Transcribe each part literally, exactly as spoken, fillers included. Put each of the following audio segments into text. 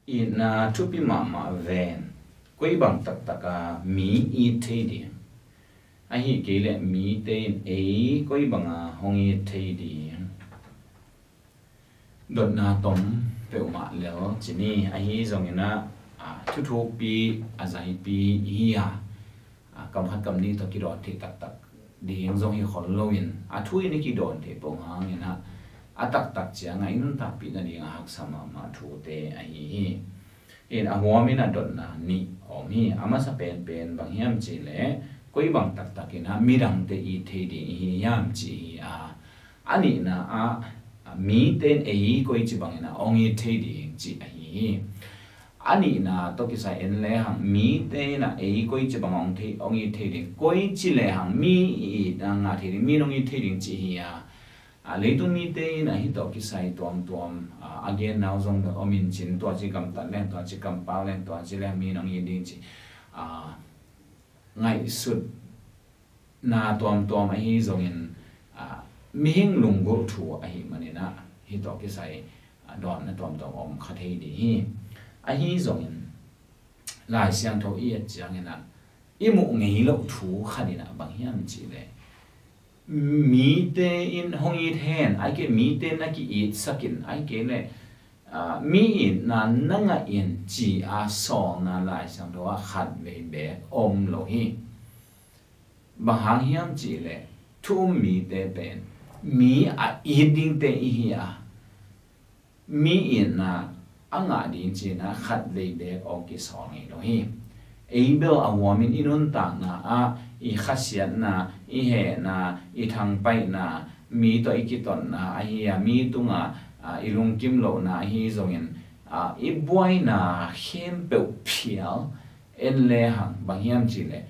Itna thupi mahmah ven, koi bang taktak a mi it thei ding, ahih kei leh mite in ei koi banga hong it thei ding. Dotna tom peuhmah lel ci ni, ahi zongin ah, a, thuthukpi, a zaipi hi a, a, kam khat kam nih tawh kidawn theih taktak ding zong hi khol loin, a thu in i kidawn theih peuh hangin ah, a taktak ciangah i nuntakpih nading a haksa mahmah thute ahi hi. In a huamin a dotna nih a om hi. A masa penpen bang hiam cihleh, koi bang taktak in ah midangte it thei ding i hi hiam cih hi a, a nihna ah mite in ei koi ci bangin ah hong it thei ding cih ahi hi. A nihna tawh kisai en lehang mite in ah ei koi ci bang hong thei, hong it thei ding, koi ci lehang mi i itna ngah thei ding, mi in hong it thei ding cih hi a, a, leitung mite in ah hih tawh kisai tuamtuam, a, a genna uh zong bel om in cin, tua ci gamtat leng, tua ci kampau leng, tua ci leng mi in hong it ding ci, a, ngaihsutna tuamtuam ahi zongin, a, mihing lunggulh thu ahih manin ah hih tawh kisai, a, dawnna tuamtuam om kha thei ding hi. Ahi zongin Lai Siangtho i et ciangin ah i muh ngei loh thu khat in ah bang hiam cihleh, mite in hong it hen, ahih kei leh mite na ki-itsak in, ahih kei leh, a, mi itna na ngah in ci a sawlna Lai Siangtho ah khat vei beek om lo hi. Bang hang hiam cihleh thu um mite pen mi a it dingte i hi a, mi itna a ngah ding ci-in ah khat vei beek hong kisawl ngei lo hi. Ei bel a huamin i nuntakna ah i khasiatna, i hehna, i thangpaihna, mi tawh i kitotna ahi a, mi tungah, a, i lungkim lohna ahi zongin, a, i buaina khempeuh phial en lehang bang hiam cihleh,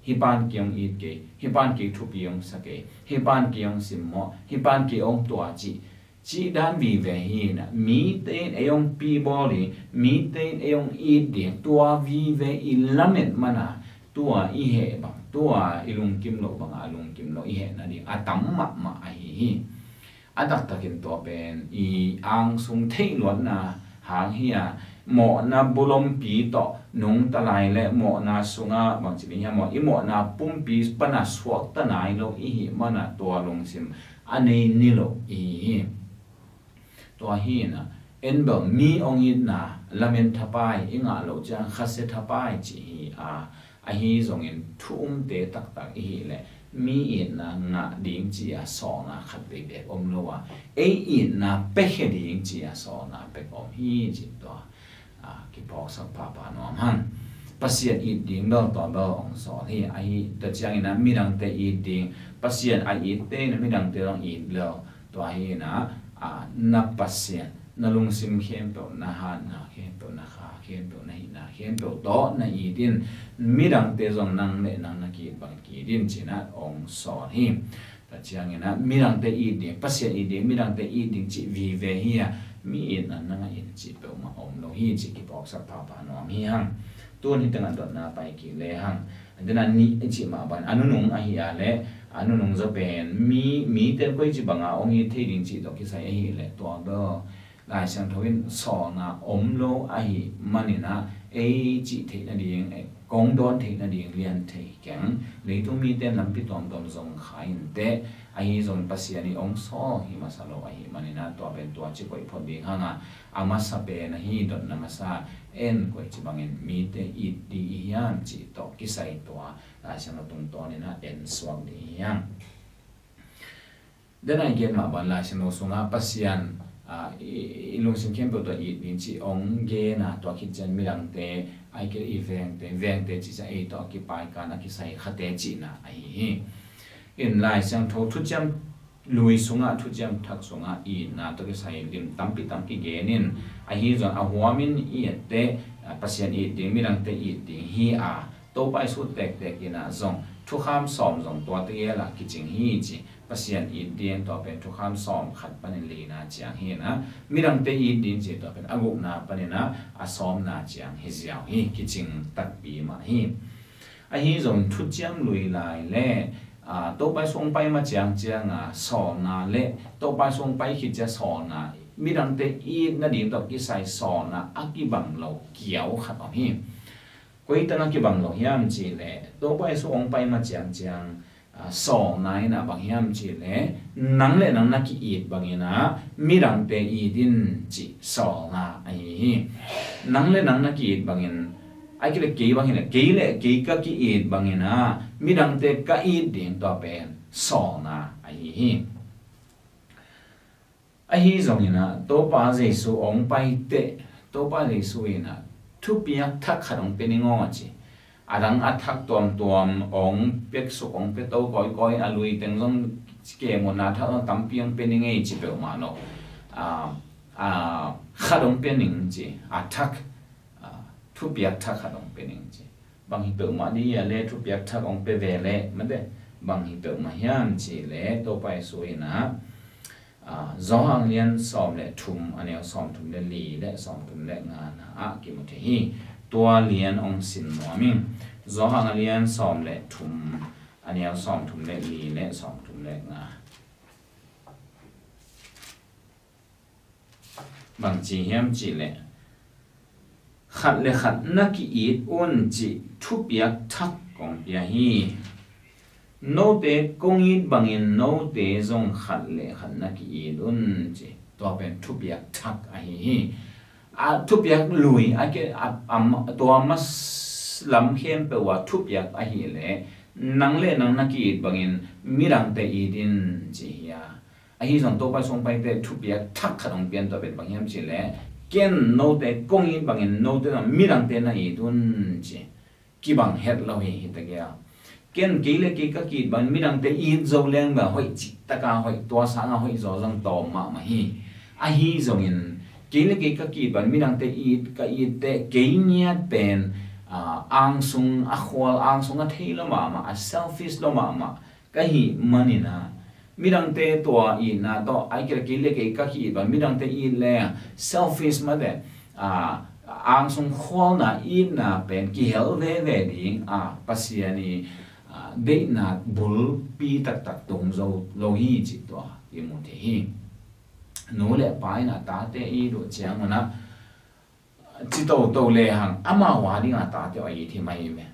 hih pan kei hong it kei, hih pan kei thupi hong sa kei, hih pan kei hong simmawh, hih pan kei hong tua cih, cih dan vive hi in ah, mite in ei hong pibawl ding, mite in ei hong it ding, tua vive i lamet man a, tua i heh bang, tua i lungkim loh bang a lungkim loh i heh nading a tam mahmah ahi hi. A taktakin tua pen i angsung theih luatna hang hi a, mawhna bulompi tawh nungta lai leh mawhna sungah bangci ding hiam maw, i mawhna pumpi pan a suakta nai lo i hih man a tua lungsim a nei ni lo i hi hi. Tua hi in ah, en bel mi hong itna lamen thapai, i ngah loh ciang khasia thapai cih hi a, ahi zongin thu umte taktak i hih leh mi itna ngah ding ci a sawlna khat vei beek om lo a, ei itna piakhia ding ci a sawlna bek om hi cih tua, a, kiphawksak phapha nuam hang. Pasian it ding bel tua bel hong sawl hi. Ahi, tua ciangin ah midangte it ding, Pasian a itte in ah midangte zong it lel. Tua hi in ah, a, na Pasian, na lungsim khempeuh, na hatna khempeuh, na kha khempeuh, na hihna khempeuh tawh na it in, midangte zong nang le nang na ki-it bangin ki-it in ci-in ah hong sawl hi. Tua ciangin ah midangte it ding, Pasian it ding, midangte it ding cih vive hi a, mi itna na ngah in cih peuhmah om lo hi cih kiphawksak phapha nuam hi hang. Tun hih tengah dotna pai kik lehang, a, dena nih i cih mah bang a nunung ahi a leh, a nunung zaw pen mi, mite koi ci banga hong it thei ding cih tawh kisai ahi leh, tua bel Lai Siangtho in sawlna om lo ahih manin ah, ei cih theih nading, ei kong dawn theih nading lian thei keng. Leitung mite in lampi tuamtuam zong kha inteh, ahi zong Pasian in hong sawl hi masa lo ahih manin ah, tua pen tua ci koih phot ding hang a, a masa pen ahi, dotna masa, en koi ci bangin mite it ding i hiam cih tawh kisai tua Lai Siangtho tungtawn in ah en suak ding i hiam. Dena i gen mah bang Lai Siangtho sungah Pasian, a, i, i lungsim khempeuh tawh it ding cih hong gen a, tua khit ciang midangte, ahih kei leh i vengte, vengte cih ciang ei tawh a kipaikan a kisai khate cihna ahi hi. In Lai Siangtho Thuciam Lui sungah, Thuciam Thak sungah itna tawh kisai lim tampi tam kigen in, ahi zong a huamin i etteh, a, Pasian it ding, midangte it ding hi a, Topa Jesu tektek in ah zong thukham sawm zong tua tegel ah kicing hi ci. Pasian it ding tua pen thukham sawm khat panin lina ciang hi in ah, midangte it ding ci tua pen a gukna panin ah a sawmna ciang hi ziau hi, kicing takpi mah hi. Ahi zong Thuciam Lui lai le, a, Topa Jesu hong pai ma ciang ciang a sawlna le Topa Jesu hong pai khit ciang sawlna midangte it nading tawh kisai sawlna a kibang lo kiau khat om hi. Koi tangah kibang lo hiam cih leh, Topa Jesu hong pai ma ciangciang, ah, sawlna in ah bang hiam cih leh, nang le nang na ki-it bangin ah midangte it in cih sawlna ahi hi. Nang le nang na ki-it bangin, ai kei le kei bangin, kei le kei ka ki-it bangin ah midangte ka it ding, tua pen sawlna ahi hi. Ahi zongin ah, Topa Jesu hong pai teh, Topa Jesu in ah thupiak thak khat hong pia ning aw ci. A dang a thak tuamtuam hong piaksuk, hong pia to kawikawi, a lui teng zong kemunna thak zong tampi hong pia ning ei ci peuhmah lo. A, a, khat hong pia ning ci, a thak, a, thupiak thak khat hong pia ning ci. Bang hi peuhmah ding hia le, thupiak thak hong pia ve le, mate, bang hi peuhmah hiam cih leh, Topa Jesu in ah, ah, Johan lian sawm le thum, a neu sawm thum le li le sawm thum le nga na ah kimu thei hi. Tua lian hong sim nuam ing. Johan lian sawm le thum, a neu sawm thum le li le sawm thum le nga. Bang ci hiam cih leh, khat le khat na ki-it un cih thupiak thak kong pia hi. Note kong it bangin note zong khat le khat na ki-it un ci. Tua pen thupiak thak ahi hi. A thupiak lui a ke, a, a, tua mas lam khempeuh ah thupiak ahi leh, nang le nang na ki-it bangin midangte it in ci hi a. Ahi zong Topa Jesu hong pai teh thupiak thak khat hong pian, tua pen bang hiam cih leh, ken note kong it bangin note zong midangte na it un ci. Kibang het lo hi, hi ta kia. Ken kei le kei ka ki-it bangin midangte it zo leng bel hoih cih taka hoih, tua sanga hoih zaw zong tawm mahmah hi. Ahi zongin kei le kei ka ki-it bangin midangte it, ka it teh kei ngiat pen, ah, angsung a khual, angsung a thei lo mahmah, a selfish lo mahmah ka hih manin ah, midangte tua itna tawh, ai kei le kei ka ki-it bangin midangte it le, selfish mate, ah, angsung khualna itna pen kihel veve ding, ah, Pasian i, ah, deihna bulpi taktak tung zo lo hi cih tua kimu thei hi. Nu le pa in a tate it uh ciangun ah, ci toto lehang amau a ding a tate a it hi mah hi ve.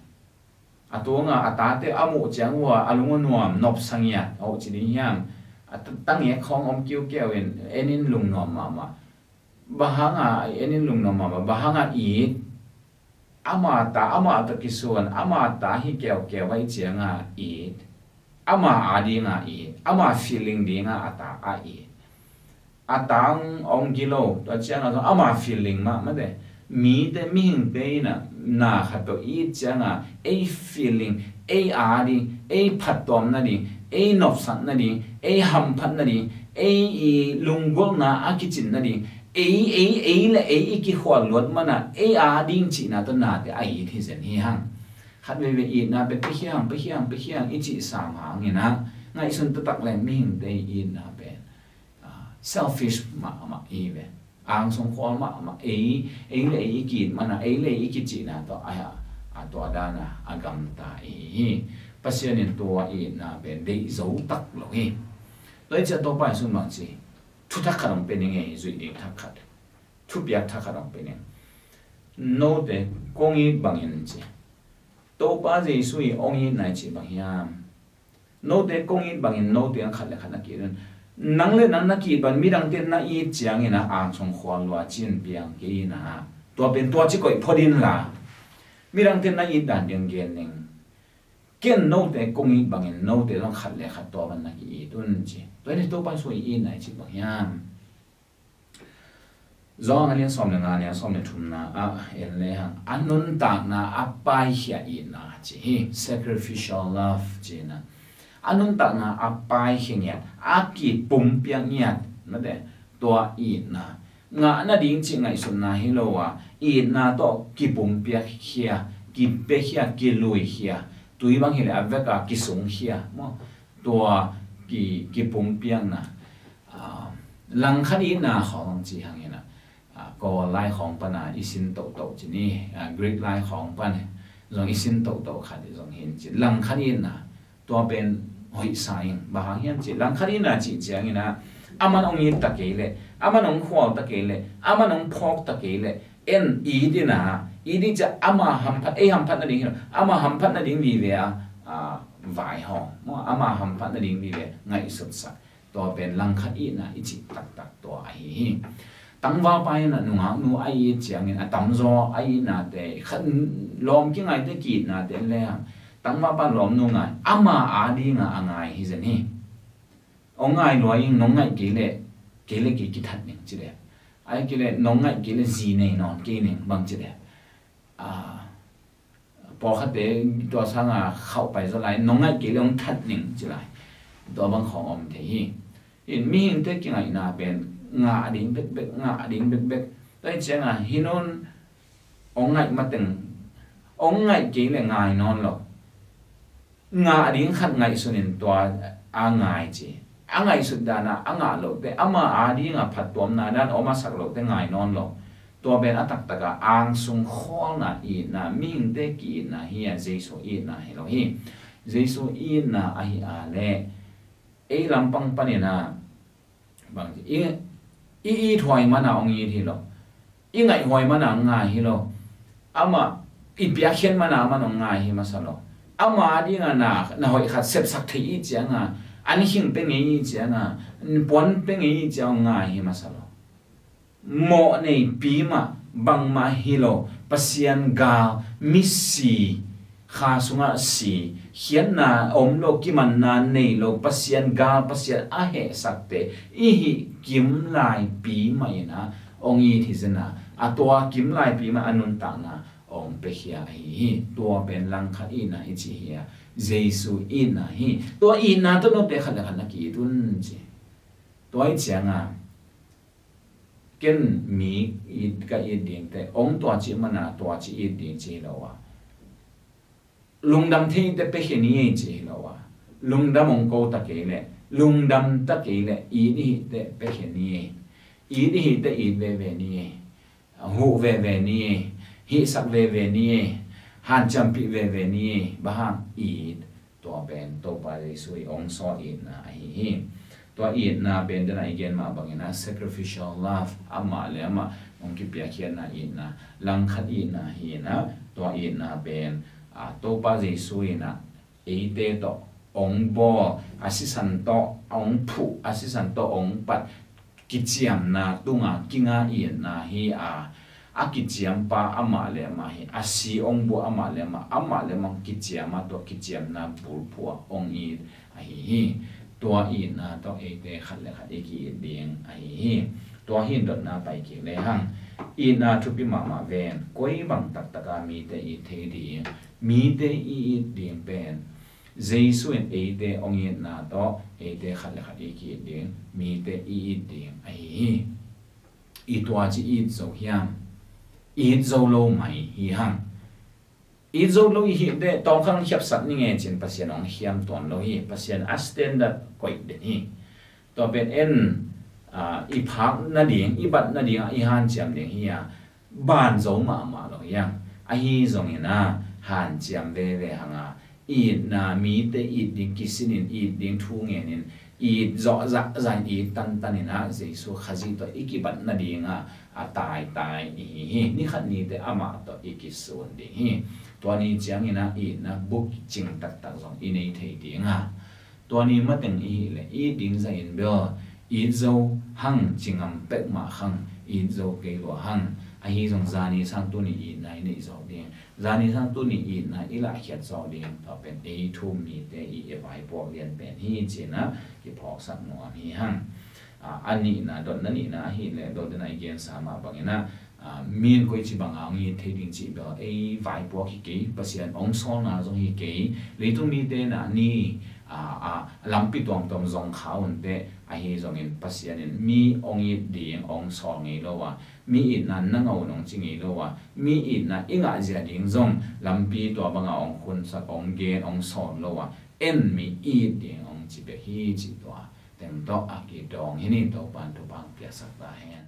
A tunga a tate a muh ciang uh a, a lung a nuam, nopsa ngiat, a uh ci ding hiam, a ta, tangek khawng om kiukiau in, en in lungnuam mahmah. Bang hanga en in lungnuam mahmah, bang hanga it, ama ta, ama ta kisuan, ama ta hi keukeu ahih cianga it, ama a dinga it, ama feeling dinga a ta a it. A tang hong gilo, tua cianga zong ama feeling mah mate. Mite, mihingte in ah na khat peuh it cianga ei feeling, ei a ding, ei phattuamna ding, ei nopsakna ding, ei hamphatna ding, ei i lunggulhna a kicinna ding, ei, ei, ei le ei i kikhual luat mana ei a ding cihna tawh nate a it hi zen hi hang. Khat veivei itna pen pia khia hang, pia khia hang, pia khia hang i cih sam hangin ah, ngaihsun taktak leng mihingte i itna pen, ah, selfish mahmah i ve. Angsung khual mahmah, ei, ei le ei i ki-it mana, ei le ei i kicihna tawh a, a tua dana a gamta i hi. Pasian in tua itna pen deih zo tak lo hi. Tua i ciah Topa Jesu in bang ci, thuthak khat hong pia ning ei, zuih ding thak khat, thupiak thak khat hong pia ning. Note kong it bangin ci. Topa Jesu i hong itna i cih bang hiam? Note kong it bangin note ang khat le khat na ki-it un. Nang le nang na ki-it bangin midangte na it ciangin ah angsung khual lua cin piang kei in ah, tua pen tua ci koih phot inla, midangte na it dan ding gen ning. Ken note kong it bangin note zong khat le khat tua bang na ki-it un ci. Tua in Topa Jesu i itna i cih bang hiam? Johan a lian sawm le nga, a neu sawm le thumna ah en lehang, a nuntakna a paikhia itna ci hi, sacrificial love cihna. A nuntakna a paikhia ngiat, a kipumpiak ngiat, mate, tua itna. Ngah nading cih ngaihsutna hi lo a, itna tawh kipumpiak khia, kipiakhia, kiluikhia, tui bang hileh a veka kisungkhia maw? Tua ki, kipumpiakna. Ah, langkhat itna khawng ci hang in ah, ah, Kawl lai khawng pana i sin tohtoh ci ni, ah, Greek lai khawng pan zong i sin tohtoh khat i zong hin ci. Langkhat itna, tua pen hoihsa in, bang hang hiam ci. Langkhat itna cih ciangin ah, Aman hong it ta kei leh, aman hong khual ta kei leh, aman hong phawk ta kei leh, en it in a, it in ciang ama hamphat, ei hamphat nading hi lo, ama hamphat nading vive a, a, vaihawm, maw, ama hamphat nading vive ngaihsutsak. Tua pen langkhat itna i cih taktak tua ahi hi. Tangvalpa in a nungaknu a it ciangin a tamzaw a itnate, khat lawm kingaite ki-itnate leng, tangvalpa lawmnu ngai, ama adinga a ngai hi zen hi. Hong ngai lua ing, nong ngaih kei leh, kei leh kei kithat ning ci leh. Ahih kei leh nong ngaih kei leh zi nei nawn kei ning bang ci leh. A, pawlkhatte tua sanga khauh pai zaw lai, nong ngaih kei leh hong that ning ci lai. Tua bang khawng om thei hi. In mihingte kingaihna pen ngah ding bekbek, ngah ding bekbek. Tua hi cianga hi nun hong ngaih mateng, hong ngaih kei leh ngai nawn lo. Ngah ding khat ngaihsun in tua a ngai ci. A ngaihsut dana a ngah lote, ama adinga phattuamna dan om a sak lote ngai nawn lo. Tua pen a taktaka angsung khawlna itna, mihingte ki-itna hi a, Jesu itna hi lo hi. Jesu itna ahi a leh ei lampang panin a bang ci, i, i, i thuai mana hong it hi lo. I ngaih huai mana hong ngai hi lo. Amah i piakkhiat mana amah hong ngai hi masa lo. Ama dinga na, na hoih khat sepsak thei i cianga, an khing pe ngei i cianga, puan pe ngei i cianga hong ngai hi masa lo. Mawh neipi mah bangmah hi lo, Pasian gal, misi, kha sungah si, khiatna om lo, kimanna nei lo, Pasian gal, Pasian a hehsakte i hih kim laipi mah in a hong it hi zen a, a tua kim laipi mah a nuntakna hong piakhia ahi hi. Tua pen langkhat itna i ci hi a, Jesu itna hi. Tua itna tawh note khat le khat na ki-it un ci. Tua i cianga ken mi it ka it dingte hong tua ci mana tua ci it ding ci hi lo a, lungdam theite piakhia ni ei ci hi lo a, lungdam hong ko ta kei leh, lungdam ta kei leh it i hihte piakhia ni ei, it i hihte it veve ni ei, huh veve ni ei, hihsak veve ni ei, hanciampih veve ni ei, bang hang it. Tua pen Topa Jesu i hong sawl itna ahi hi. Tua itna pen dena i gen mah bangin a sacrificial love, amah le amah hong kipiakkhiatna itna, langkhat itna hi in a, tua itna pen, a, Topa Jesu in a eite tawh hong bawl, a sisan tawh hong phuh, a sisan tawh hong pat, kiciamna tunga kinga itna hi a, a kiciampa amah le amah hi, a si hong buak amah le amah, amah le amah kiciam a, tua kiciamna bulphuh a hong it ahi hi. Tua itna tawh eite khat le khat i ki-it ding ahi hi. Tua hi in dotna pai kik le hang. Itna thupi mahmah ven, koi bang taktaka mite it thei ding, mite i it ding pen Jesu in eite hong itna tawh eite khat le khat i ki-it ding, mite i it ding ahi hi. I tua ci it zo hiam? It zo lo mai hi hang. It zo lo i hih teh tawngkhang khiapsak ning e cin Pasian hong khiam tuan lo hi. Pasian a standard koih den hi. Tua pen en, a, i phak nading, i bat nading a i hanciam ding hi a, ban zo mahmah lo hi hang. Ahi zongin a hanciam veve hang a, itna, mite it ding kisinin, it ding thu ngenin, it zawh zahzah in, it tantan in a, Jesu Khazih tawh i kibat nading a, a taitai i hi hi. Ni khat ni teh amah tawh i kisun ding hi. Tua ni ciangin a itna bukcing taktak zong i nei thei ding a, tua ni mateng i hih leh it ding zahin bel it zo hang, ci ngam pek mah hang, it zo kei lua hang. Ahi zong zani sang tuni itna i neih zawk ding, zani sang tuni itna i lahkhiat zawk ding, tua pen ei thu-um mite i, i vaipuak lian pen hi ci-in a kiphawksak nuam hi hang. A, a nihna, dotna nihna ahih leh, dot dena i gensa mah bangin a, a, mi in koici banga hong it thei ding cih bel ei vaipuak hi kei, Pasian hong sawlna zong hi kei. Leitung mite na ni, a, a, lampi tuamtuam zong kha un teh, ahi zongin Pasian in mi hong it ding hong sawl ngei lo a, mi itna na ngah un hong ci ngei lo a, mi itna i ngah zia ding zong lampi tua banga hong khunsak, hong gen, hong sawl lo a, en mi it ding hong ci bek hi cih tua teng tawh a kidawng hi ni. Topa'n thupha hong piaksak ta hen.